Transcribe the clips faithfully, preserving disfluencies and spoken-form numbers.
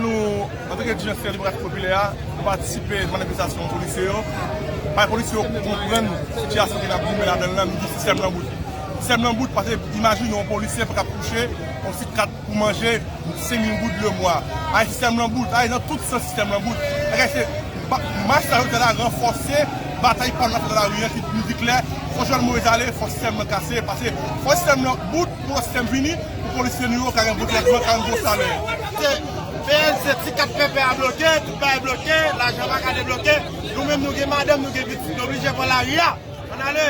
Nou, antanke dirijan Sendika Demokratik Popilè a, nou patisipe nan manifestasyon polisye yo. Paske polisye yo konprann sitiyasyon ke n ap goumen ladan l lan, nou di sistèm lan bout. Sistèm lan bout, paske imajine yon polisye fòk ap touche yon ti kat pou manje, senk mil goud le mwa. Ay, sistèm lan bout. Ay, nan tout sans, sistèm lan bout. Bagay se, ba- mach sa yo te la ranfòse batay pa n ap fè nan lari an ki nou di klè, fò Jovenel Moïse ale, fò sistèm lan kase, paske fò sistèm lan bout, pou sistèm vini, pou polisye nou yo ka gen bon tretman, ka gen bon salè. Se P L C, ti kat pèpè a bloke, tout bagay bloke, lajan pa ka debloke. Nou menm nou gen madanm, nou gen pitit, nou oblije pran lari a. Ann ale!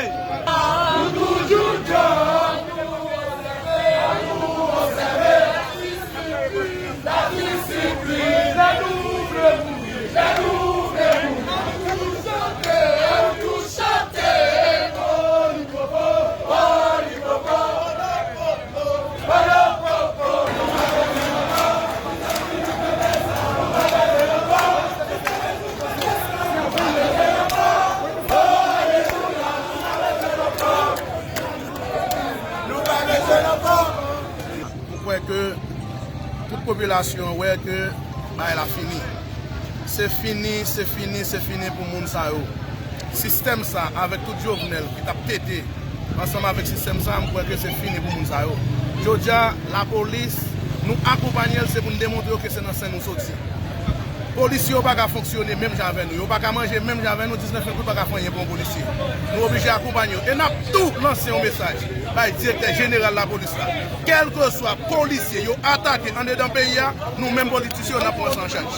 Nou pa bezwen l ankò. M kwè ke tout popilasyon an wè ke bagay la fini. Se fini, se fini, se fini pou moun sa yo. Sistèm sa, avèk tout Jovenel ki t ap tete ansanm avèk sistèm sa, m kwè ke se fini pou moun sa yo. Jodi a, lapolis, nou akonpanye l, se pou n demontre yo ke se nan sen nou soti. Polisye yo pa ka fonksyone menm jan avè nou. Yo pa ka manje menm jan avè nou. Diznèf mil goud pa ka fè anyen pou yon polisye. Nou oblije akonpanye yo. E n ap tou lanse yon mesaj bay direktè jeneral lapolis la. Kèlkeswa polisye yo atake andedan peyi a, nou menm politisyen yo n ap pran sa an chaj.